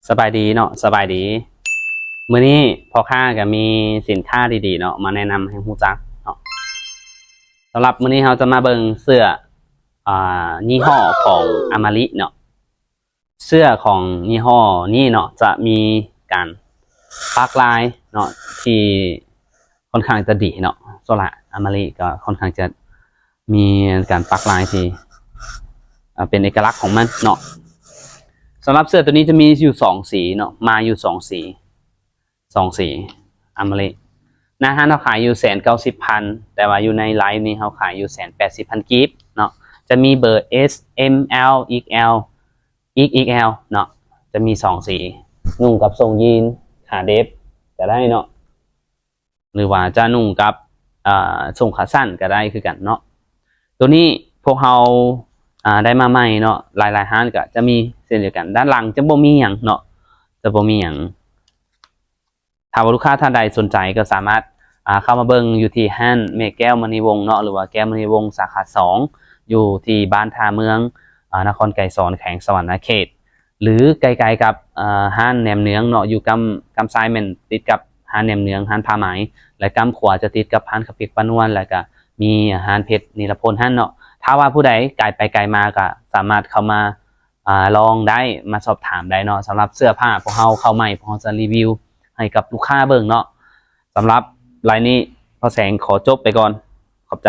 ສະບາຍດີເນາະ ສະບາຍດີ. ມື້ນີ້ພໍ່ຄ້າກໍມີສິນຄ້າດີໆເນາະ ມາແນະນຳໃຫ້ຮູ້ຈັກເນາະ. ສຳລັບມື້ນີ້ເຮົາຈະມາເບິ່ງເສື້ອ ອ່າ ຍີ່ຫໍ້ຂອງອາມາລິເນາະ. ເສື້ອຂອງຍີ່ຫໍ້ນີ້ເນາະ ຈະມີການປັກລາຍເນາະ ທີ່ຄ່ອນຂ້າງຈະດີເນາະ. ໂຊລະ ອາມາລິກໍຄ່ອນຂ້າງຈະ ມີການປັກລາຍທີ່ ເປັນເອກະລັກຂອງມັນເນາະ. ສຳລັບເສື້ອໂຕນີ້ຈະມີຢູ່ສອງສີເນາະ ມາຢູ່ສອງສີ ສອງສີ ອາມາລິ. ໜ້າຮ້ານເຮົາຂາຍຢູ່ແສນເກົ້າສິບພັນ ແຕ່ວ່າຢູ່ໃນໄລຟ໌ນີ້ເຮົາຂາຍຢູ່ແສນແປດສິບພັນກີບເນາະ. ຈະມີເບີ S M L X L X X L ເນາະ ຈະມີສອງສີ. ນຸ່ງກັບຊົງຢີນ ຂາເດັບກໍໄດ້ເນາະ ຫຼືວ່າຈະນຸ່ງກັບ ເອີ ຊົງຂາສັ້ນກໍໄດ້ຄືກັນເນາະ. ໂຕນີ້ພວກເຮົາ ອ່າ ໄດ້ມາໃໝ່ເນາະ ຫຼາຍໆຮ້ານກໍຈະມີເຊັ່ນດຽວກັນ. ດ້ານຫຼັງຈະບໍ່ມີຫຍັງເນາະ ຈະບໍ່ມີຫຍັງ. ຖ້າວ່າລູກຄ້າທ່ານໃດສົນໃຈກໍສາມາດ ອ່າ ເຂົ້າມາເບິ່ງຢູ່ທີ່ຮ້ານແມ່ແກ້ວມະນີວົງເນາະ ຫຼືວ່າແກ້ວມະນີວົງສາຂາສອງ ຢູ່ທີ່ບ້ານທ່າເມືອງ ອ່າ ນະຄອນໄກສອນ ແຂວງສະຫວັນນະເຂດ ຫຼືໃກ້ໆກັບ ເອີ ຮ້ານແໜມເໜືອງເນາະ ຢູ່ກ້ຳ ກ້ຳຊ້າຍແມ່ນຕິດກັບຮ້ານແໜມເໜືອງ ຮ້ານຜ້າໄໝ ແລະ ກ້ຳຂວາຈະຕິດກັບຮ້ານເຂົ້າປຽກປ້ານວນ ແລ້ວກະມີຮ້ານເພັດນິລະພົນຫັ້ນເນາະ. ຖ້າວ່າຜູ້ໃດກາຍໄປກາຍມາກະສາມາດເຂົ້າມາ ອ່າ ລອງໄດ້ ມາສອບຖາມໄດ້ເນາະ. ສຳລັບເສື້ອຜ້າພວກເຮົາເຂົ້າໃໝ່ ພວກເຮົາຈະຣີວິວໃຫ້ກັບລູກຄ້າເບິ່ງເນາະ. ສຳລັບໄລຟ໌ນີ້ ພໍ່ແສງຂໍຈົບໄປກ່ອນ. ຂອບໃຈ.